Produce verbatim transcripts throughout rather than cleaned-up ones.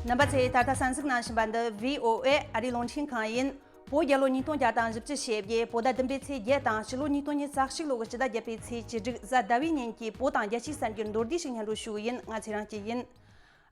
རྣམ་པ་ཚོས་ད་ལྟ་གསན་གཟིགས་གནང་བཞིན་པ་འདི་བྷི་ཨོ་ཨེ་ཨ་རིའི་རླུང་འཕྲིན་ཁང་ཡིན། བོད་རྒྱལ་ལོ་ཉིས་སྟོང་བརྒྱ་དང་བཞི་བཅུ་ཞེ་བརྒྱད། བོད་ཟླ་བདུན་པའི་ཚེས་བརྒྱད་དང་། སྤྱི་ལོ་ཉིས་སྟོང་ཉི་ཤུ་རྩ་གཅིག་ལོ་གི་སྤྱི་ཟླ་བརྒྱད་པའི་ཚེས་བཅུ་དྲུག་གཟའ་ཟླ་བའི་ཉིན་གྱི་བོད་དང་རྒྱལ་སྤྱིའི་གསར་འགྱུར་མདོར་བསྡུས་ཤིག་སྙན་སྒྲོན་ཞུ་གི་ཡིན། ང་ཚེ་རིང་སྐྱིད་ཡིན།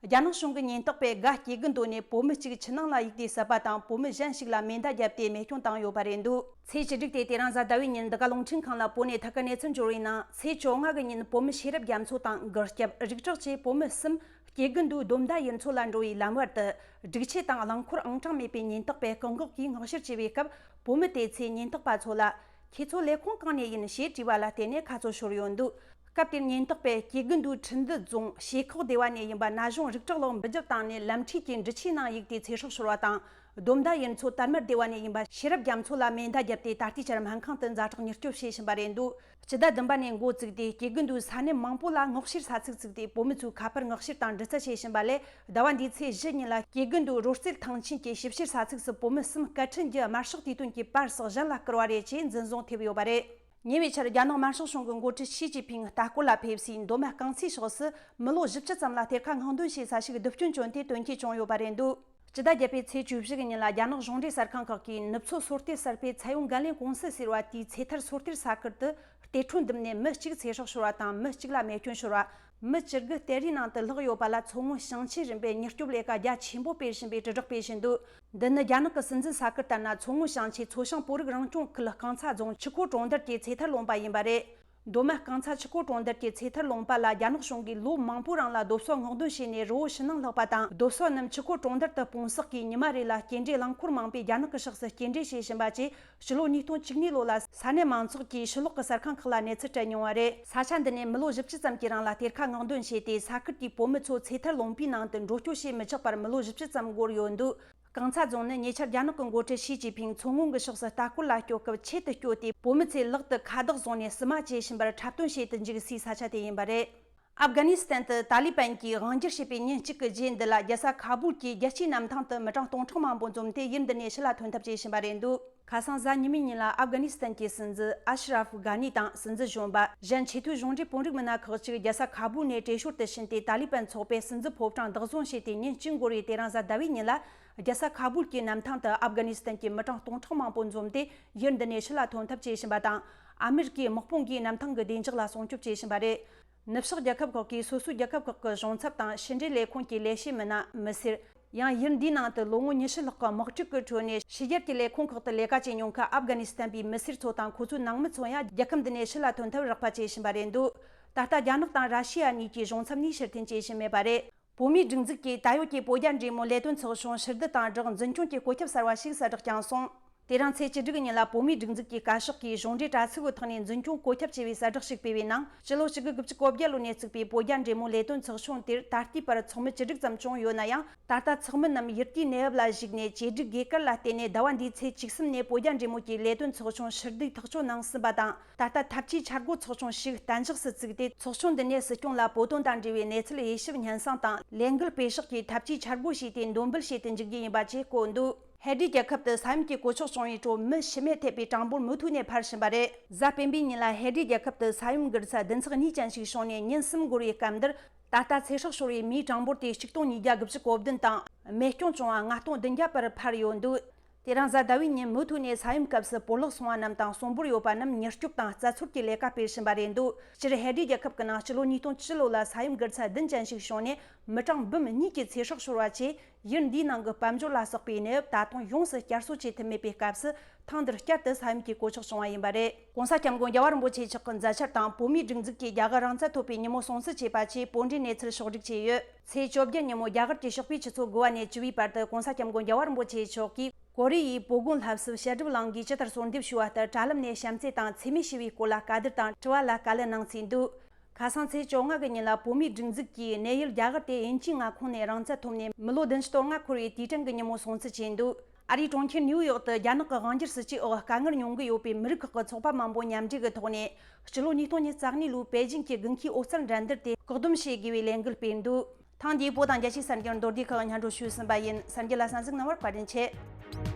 རྒྱ་ནག་གཞུང་གི་ཉེན་རྟོག་པས་དགའ་སྐྱེ་དགུ་མདོ་ནས་བོད་མི་གཅིག་ཆུ་ནང་ལ་གཡུགས་ཏེ་བསད་པ་དང་། བོད་མི་གཞན་ཞིག་ལ་མེ་མདའ་བརྒྱབ་སྟེ་རྨས་སྐྱོན་བཏང་ཡོད་པ་རེད་འདུག་ཚེས་བཅུ་དྲུག་སྟེ་དེ་རིང་གཟའ་ཟླ་བའི་ཉིན་འདི་ག་རླུང་འཕྲིན་ཁང་ལ་བོད་ནས་ཐད་ཀར་གནས་ཚུལ་འབྱོར་བའི་ནང་། ཚེས་བཅོ་ལྔ་གི་ཉིན་བོད་མི་ཤེས་རབ་རྒྱ་མཚོ་དང་གུར་སྐྱབས། རིག་གྲགས་ཆེ་བོད་མི་གསུམ་སྐྱེ་དགུ་མདོའི་སྡོམ་མདའ་གཡུལ་འཚོ་ལ་འགྲོ་བའི་ལམ་བར་དུ། སྒྲིག་ཆས་དང་རླངས་འཁོར་ཨང་གྲངས་མེད་པའི་ཉེན་རྟོག་པས་བཀག་འགོག་གིས་མངགས་བཤེར་བྱས་པའི་སྐབས། བོད་མི་དེ་ཚོས་ཉེན་རྟོག་པ་ཚོ་ལ། ཁྱེད་ཚོ་ལས་ཁུངས་གང་ནས་ཡིན་ཞེས་དྲིས་པ་ལ་བརྟེན་ནས་ཁ་ཚོ་ཤོར་ཡོད་འདུག་སྐབས་དེར་ཉེན་རྟོག་པས་སྐྱེ་དགུ་མདོའི་ཁྲིན་ཏུའུ་རྫོང་ཤེས་ཁོག་སྡེ་བ་ནས་ཡིན་པ་ན་གཞུང་རིག་གྲགས་ལགས་འབུལ་རྒྱབ་བཏང་ནས། ལམ་འཁྲིས་ཀྱི་འབྲི་ཆུའི་ནང་གཡུགས་ཏེ་ཚེ་སྲོག་ཤོར་བ་དང་། སྡོམ་མདའ་གཡུལ་འཚོ་དར་དམར་སྡེ་བ་ནས་ཡིན་པ་ཤེས་རབ་རྒྱ་མཚོ་ལ་མེ་མདའ་བརྒྱབ་སྟེ། ད་ལྟའི་ཆར་སྨན་ཁང་དུ་ཛ་དྲག་མྱུར་སྐྱོབ་བྱེད་བཞིན་པ་རེད་འདུག་སྤྱི་ཟླ་བདུན་པ་ནས་འགོ་བཙུགས་ཏེ། སྐྱེ་དགུ་མདོའི་ས་གནས་མང་པོ་ལ་མངགས་བཤེར་ས་ཚིགས་བཙུགས་ཏེ། བོད་མི་ཚོའི་ཁ་པར་མངགས་བཤེར་དང་འདྲི་རྩད་བྱེད་བཞིན་པ་ལས། ཟླ་བ་འདིའི་ཚེས་བཞི་ཉིན་ལ། སྐྱེ་དགུ་མདོའི་རོལ་རྩེད་ཐང་ཆེན་གྱི་ཞིབ་བཤེར་ས་ཚིགས་སུ་བོད་མི་གསུམ་སྐད་འཕྲིན་གྱི་དམར་ཤོག་དུས་སྟོན་གྱི་པར་སོགས་གཞན་ལ་བསྐུར་བ་རེད་ཅེས་འཛིན་བཟུང་ཐེབས་ཡོད་པ་རེད། ཉེ་བའི་ཆར་རྒྱ་ནག་དམར་ཤོག་གཞུང་གི་འགོ་ཁྲིད་ཞི་ཅིན་ཕིང་ལྟ་སྐོར་ལ་ཕེབས་སའི་མདོ་སྨད་རྐང་ཚའི་ཕྱོགས་སུ། མི་ལོ་བཞི་བཅུ་ཙམ་ལ་གཏེར་ཁ་སྔོག་འདོན་བྱེད་ས་ཞིག་རྡུལ་སྐྱོན་བྱུང་སྟེ་དོན་རྐྱེན་བྱུང་ཡོད་པ་རེད་འདུག་སྤྱི་ཟླ་བརྒྱད་པའི་ཚེས་བཅུ་བཞི་གི་ཉིན་ལ། རྒྱ་ནག་གཞུང་འབྲེལ་གསར་ཁང་ཁག་གིས་ནུབ་མཚོ་སོ་ལྟའི་གསར་སྤེལ་ཚད་ཡོད་འགན་ལེན་ཀུང་སི་ཟེར་བ་དེའི་ཚེ་ཐར་སོ་ལྟའི་ས་ཁུལ་དུ། གཏེར་ཁྲོན་བརྡིབས་ནས་མི་གཅིག་ཚེ་སྲོག་ཤོར་བ་དང་། མི་གཅིག་ལ་རྨས་སྐྱོན་ཤོར་བ། མི་བཅུ་དགུ་གཏེར་རིའི་ནང་དུ་ལྷག་ཡོད་པ་ལ། མཚོ་སྔོན་ཞིང་ཆེན་རིམ་པའི་མྱུར་སྐྱོབ་ལས་ཀ་རྒྱ་ཆེན་པོ་སྤེལ་བཞིན་པའི་དྲིལ་བསྒྲགས་སྤེལ་བཞིན་འདུག་འདི་ནི་རྒྱ་ནག་གི་སྲིད་འཛིན་ས་ཁུལ་ལྟར་ན། མཚོ་སྔོན་ཞིང་ཆེན་མཚོ་བྱང་བོད་རིགས་རང་སྐྱོང་ཁུལ་རྐང་ཚ་རྫོང་ཆུ་ཁོ་གྲོང་རྡལ་གྱི་ཚེ་ཐར་ལུང་པ་ཡིན་པ་རེད། མདོ་སྨད་རྐང་ཚ་ཆུ་ཁོ་གྲོང་རྡལ་གྱི་ཚེ་ཐར་ལུང་པ་ལ། རྒྱ་ནག་གཞུང་གིས་ལོ་མང་པོའི་རིང་ལ་རྡོ་སོལ་སྔོག་འདོན་བྱས་ནས་རི་བོ་ཕྱི་ནང་བརླགས་པ་དང་། རྡོ་སོལ་རྣམས་ཆུ་ཁོ་གྲོང་རྡལ་དུ་སྤུངས་བསགས་ཀྱིས། ཉི་མ་རེ་ལ་སྐྱེལ་འདྲེན་རླངས་འཁོར་མང་པོས་རྒྱ་ནག་གི་ཕྱོགས་སུ་སྐྱེལ་འདྲེན་བྱེད་བཞིན་པ་བཅས། སྤྱི་ལོ་ཉིས་སྟོང་བཅུ་གཉིས་ལོ་ལ་ས་གནས་མང་ཚོགས་ཀྱིས་ཕྱི་ལོགས་ཀྱི་གསར་ཁང་ཁག་ལ་གནས་ཚུལ་སྤྲད་མྱོང་བ་རེད། ས་ཆ་འདི་ནས་མི་ལོ་བཞི་བཅུ་ཙམ་གྱི་རིང་ལ་གཏེར་ཁ་སྔོག་འདོན་བྱས་ཏེ། ས་ཁུལ་དེའི་བོད་མི་ཚོ་ཚེ་ཐར་ལུང་པའི་ནང་དུ་འགྲོ་སྐྱོད་བྱེད་མི་ཆོག་པར་མི་ལོ་བཞི་བཅུ་ཙམ་འགོར་ཡོད་འདུག་རྐང་ཚ་རྫོང་ནི་ཉེ་ཆར་རྒྱ་ནག་གི་འགོ་ཁྲིད་ཞི་ཅིན་ཕིང་མཚོ་སྔོན་གྱི་ཕྱོགས་སུ་ལྟ་སྐོར་ལ་སྐྱོད་སྐབས། ཆེད་དུ་བསྐྱོད་དེ། བོད་མི་ཚོས་ལག་ཏུ་ཁ་བཏགས་བཟུང་ནས་བསུ་མ་བྱེད་བཞིན་པར་འཁྲབ་སྟོན་བྱེད་དུ་འཇུག་སའི་ས་ཆ་དེ་ཡིན་པ་རེད། ཨབ་གྷ་ནི་སི་ཐན་དུ་ཏཱ་ལི་བན་གྱིས་དབང་སྒྱུར་བྱས་པའི་ཉིན་གཅིག་གི་རྗེས་འདི་ལ། རྒྱལ་ས་ཁ་སྦུལ་གྱི་རྒྱལ་སྤྱིའི་གནམ་ཐང་དུ་མི་གྲངས་སྟོང་ཕྲག་མང་པོ་འཛོམས་ཏེ། ཡུལ་འདི་ནས་ཕྱི་ལ་ཐོན་ཐབས་བྱེད་བཞིན་པ་རེད་འདུག་ཁ་སང་གཟའ་ཉི་མའི་ཉིན་ལ། ཨབ་གྷ་ནི་སི་ཐན་གྱི་སྲིད་འཛིན་ཨ་ཤ་ར་ཧྥ་གྷ་ནི་དང་། སྲིད་འཛིན་གཞོན་པ། གཞན་ཆེས་མཐོའི་གཞུང་འབྲེལ་དཔོན་རིགས་མི་སྣ་ཁག་ཅིག་རྒྱལ་ས་ཁ་སྦུལ་ནས་བྲོས་བྱོལ་དུ་ཕྱིན་ཏེ། ཏཱ་ལི་བན་ཚོགས་པས་སྲིད་འཛིན་ཕོ་བྲང་བདག་བཟུང་བྱས་ཏེ་ཉིན་གཅིག་འགོར་བའི་དེ་རིང་གཟའ་ཟླ་བའི་ཉིན་ལ། རྒྱལ་ས་ཁ་སྦུལ་གྱི་གནམ་ཐང་དུ་ཨབ་གྷ་ནི་སི་ཐན་གྱི་མི་གྲངས་སྟོང་ཕྲག་མང་པོ་འཛོམས་ཏེ། ཡུལ་འདི་ནས་ཕྱི་ལ་ཐོན་ཐབས་བྱེད་བཞིན་པ་དང་། ཨ་མེ་རི་ཀའི་དམག་དཔུང་གིས་གནམ་ཐང་གི་བདེ་འཇགས་ལ་སྲུང་སྐྱོབ་བྱེད་བཞིན་པ་རེད། ནུབ་ཕྱོགས་རྒྱལ་ཁབ་ཁག་གིས་སོ་སོའི་རྒྱལ་ཁབ་ཁག་གི་གཞུང་ཚབ་དང་། ཕྱི་འབྲེལ་ལས་ཁུངས་ཀྱི་ལས་བྱེད་མི་སྣ། མི་སེར། ཡང་ཡུལ་འདིའི་ནང་དུ་ལོ་ངོ་ཉི་ཤུ་ལྷག་གི་དམག་འཁྲུག་གི་ཁྲོད་ནས་ཕྱི་རྒྱལ་གྱི་ལས་ཁུངས་ཁག་ཏུ་ལས་ཀ་བྱེད་མྱོང་མཁན་ཨབ་གྷ་ནི་སི་ཐན་པའི་མི་སེར་ཚོ་དང་། ཁོ་ཚོའི་ནང་མི་ཚོ་ཡང་རྒྱལ་ཁབ་འདི་ནས་ཕྱི་ལ་ཐོན་ཐབས་རོགས་པ་བྱེད་བཞིན་པ་རེད་འདུག་ད་ལྟ་རྒྱ་ནག་དང་ར་ཤི་ཡ་གཉིས་ཀྱི་གཞུང་ཚབ་ནས་ཕྱིར་འཐེན་བྱེད་བཞིན་མེད་པ་རེད། བོད་མིའི་སྒྲིག་འཛུགས་ཀྱིས་ད་ཡོད་ཀྱི་བོད་རྒྱ་འབྲེལ་མོལ་ལས་དོན་ཚོགས་ཆུང་ཕྱིར་བསྡུ་དང་སྦྲགས། འཛིན་སྐྱོང་གི་བཀོད་ཁྱབ་གསར་བ་ཞིག་གསལ་བསྒྲགས་བསྐྱངས་སོང་། དེ་རིང་ཚེས་བཅུ་དྲུག་ཉིན་ལ། བོད་མིའི་སྒྲིག་འཛུགས་ཀྱི་བཀའ་ཤག་གིས་གཞུང་འབྲེལ་དྲ་ཚིགས་ཀྱི་ཐོག་ནས་འཛིན་སྐྱོང་བཀོད་ཁྱབ་བྱས་པའི་གསལ་བསྒྲགས་ཤིག་སྤེལ་བའི་ནང་། སྤྱི་ལོ་གཅིག་དགུ་དགུ་བཅུ་གོ་བརྒྱད་ལོ་ནས་བཙུགས་པའི་བོད་རྒྱ་འབྲེལ་མོལ་ལས་དོན་ཚོགས་ཆུང་དེར་ད་ལྟའི་བར་ཚོགས་མི་བཅུ་དྲུག་ཙམ་བྱུང་ཡོད་ན་ཡང་། ད་ལྟ་ཚོགས་མི་རྣམས་ཡུལ་དེའི་གནས་བབ་ལ་གཞིགས་ནས་བཅོས་སྒྲིག་དགོས་གལ་ལ་བརྟེན་ནས། ཟླ་བ་འདིའི་ཚེས་བཅུ་གསུམ་ནས་བོད་རྒྱ་འབྲེལ་མོལ་གྱི་ལས་དོན་ཚོགས་ཆུང་ཕྱིར་བསྡུའི་ཐག་གཅོད་གནང་ཟིན་པ་དང་། ད་ལྟ་འཐབ་ཇུས་འཆར་འགོད་ཚོགས་ཆུང་ཞིག་གཏན་འཇགས་སུ་བཙུགས་ཏེ། ཚོགས་ཆུང་འདི་ནས་སྲིད་སྐྱོང་ལ་བོད་དོན་དང་འབྲེལ་བའི་གནས་ཚུལ་དབྱེ་ཞིབ་སྙན་སེང་དང་། ལས་འགུལ་སྤེལ་ཕྱོགས་ཀྱི་འཐབ་ཇུས་འཆར་འགོད་བྱས་ཏེ། འདོན་སྤེལ་བྱེད་དུ་འཇུག་རྒྱུ་ཡིན་པ་བཅས་བཀོད་འདུག་ཧེ་ཌི་རྒྱལ་ཁབ་ཏུ་ས་ཡོམ་གྱི་གོད་ཆག་བྱུང་བའི་ཁྲོད་མི་ཤི་རྨས་ཐེབས་པའི་གྲངས་འབོར་མུ་མཐུད་ནས་འཕར་བཞིན་པ་རེད། གཟའ་སྤེན་པའི་ཉིན་ལ་ཧེ་ཌི་རྒྱལ་ཁབ་ཏུ་ས་ཡོམ་འགུལ་ས་བདུན་ཚེག་གཉིས་ཅན་ཞིག་བྱུང་ནས་ཉིན་གསུམ་འགོར་བའི་སྐབས་འདིར། ད་ལྟ་ཚེ་སྲོག་ཤོར་བའི་མིའི་གྲངས་འབོར་དེ་ཆིག་སྟོང་ཉིས་བརྒྱ་དགུ་བཅུ་གོ་བདུན་དང་། རྨས་སྐྱོན་བྱུང་བ་ལྔ་སྟོང་བདུན་བརྒྱ་བར་འཕར་ཡོད་འདུག་དེ་རིང་གཟའ་ཟླ་བའི་ཉིན་མུ་མཐུད་ནས་ས་ཡོམ་སྐབས་སུ་བོར་བརླག་སོང་བ་རྣམས་དང་། གསོན་པོར་ཡོད་པ་རྣམས་མྱུར་སྐྱོབ་དང་རྩད་འཚོལ་གྱི་ལས་ཀ་སྤེལ་བཞིན་པ་རེད་འདུག་སྤྱིར་ཧེ་ཌི་རྒྱལ་ཁབ་ཀྱི་ནང་སྤྱི་ལོ་ཉིས་སྟོང་བཅུ་ལོ་ལ་ས་ཡོམ་འགུལ་ཚད་བདུན་ཅན་ཞིག་བྱུང་ནས། མི་གྲངས་འབུམ་གཉིས་ཀྱི་ཚེ་སྲོག་ཤོར་བ་བཅས། ཡུལ་འདིའི་ནང་གི་དཔལ་འབྱོར་ལ་སོགས་པའི་གནས་བབ་ད་དུང་ཡོངས་སུ་བསྐྱར་གསོ་བྱེད་ཐུབ་མེད་པའི་སྐབས་སུ། ཐེངས་འདིར་བསྐྱར་དུ་ས་ཡོམ་གྱི་གོད་ཆག་བྱུང་བ་ཡིན་པ་རེད། ྋགོང་ས་ྋསྐྱབས་མགོན་རྒྱལ་བ་རིན་པོ་ཆེ་མཆོག་གི་མཛད་འཆར་དང་། བོད་མིའི་སྒྲིག་འཛུགས་ཀྱིས་རྒྱ་གར་རང་བཙན་ཐོབ་པའི་ཉིན་མོ་སྲུང་བརྩི་བྱས་པ་བཅས་བོད་འབྲེལ་གནས་ཚུལ་ཕྱོགས་བསྒྲིགས་བྱས་ཡོད། ཚེས་བཅོ་བརྒྱད་ཉིན་མོ་རྒྱ་གར་གྱི་ཕྱོགས་པའི་ཆུ་ཚོད་དགུ་པ་ནས་བཅུ་པའི་བར་དུ། ྋགོང་ས་ྋསྐྱབས་མགོན་རྒྱལ་བ་རིན་པོ་ཆེ་མཆོག་གིས་ཀོ་རི་ཡའི་བོད་དགོན་ལྷ་བསུབ་བཤད་སྒྲུབ་གླིང་གི་ཇི་ལྟར་གསོལ་འདེབས་ཞུས་པ་ལྟར། དྲ་ལམ་ནས་བྱམས་བརྩེ་དང་འཚེ་མེད་ཞི་བའི་སྐོར་ལ་བཀའ་བསྡུར་དང་དྲི་བ་ལ་བཀའ་ལན་གནང་ཚུལ་འདུག་ཁ་སང་ཚེས་བཅོ་ལྔ་གི་ཉིན་ལ། བོད་མིའི་སྒྲིག་འཛུགས་ཀྱིས་གནས་ཡུལ་རྒྱ་གར་དེ་དབྱིན་ཇིའི་མངའ་ཁོངས་ནས་རང་བཙན་ཐོབ་ནས་མི་ལོ་བདུན་ཅུ་དོན་ལྔ་འཁོར་བའི་དུས་དྲན་གྱི་ཉིན་མོ་སྲུང་བརྩི་བྱས་འདུག་ཨ་རིའི་གྲོང་ཁྱེར་ནིའུ་ཡོག་ཏུ་རྒྱ་ནག་གི་དབང་སྒྱུར་སྲིད་ཇུས་འོག་དཀའ་ངལ་མྱོང་གི་ཡོད་པའི་མི་རིགས་ཁག་གི་ཚོགས་པ་མང་པོ་མཉམ་འབྲེལ་གྱི་ཐོག་ནས། སྤྱི་ལོ་ཉིས་སྟོང་ཉེར་གཉིས་ལོའི་པེ་ཅིང་གི་དགུན་ཁའི་འོད་གསལ་འགྲན་བསྡུར་དེ་བཀག་སྡོམ་བྱེད་དགོས་པའི་ལས་འགུལ་སྤེལ་འདུག་ཐེངས་འདིའི་བོད་དང་རྒྱལ་སྤྱིའི་གསར་འགྱུར་མདོར་བསྡུས་ཁག་སྙན་སྒྲོན་ཞུས་ཟིན་པ་ཡིན། གསར་འགྱུར་ལ་གསན་གཟིགས་གནང་བར་བཀའ་དྲིན་ཆེ།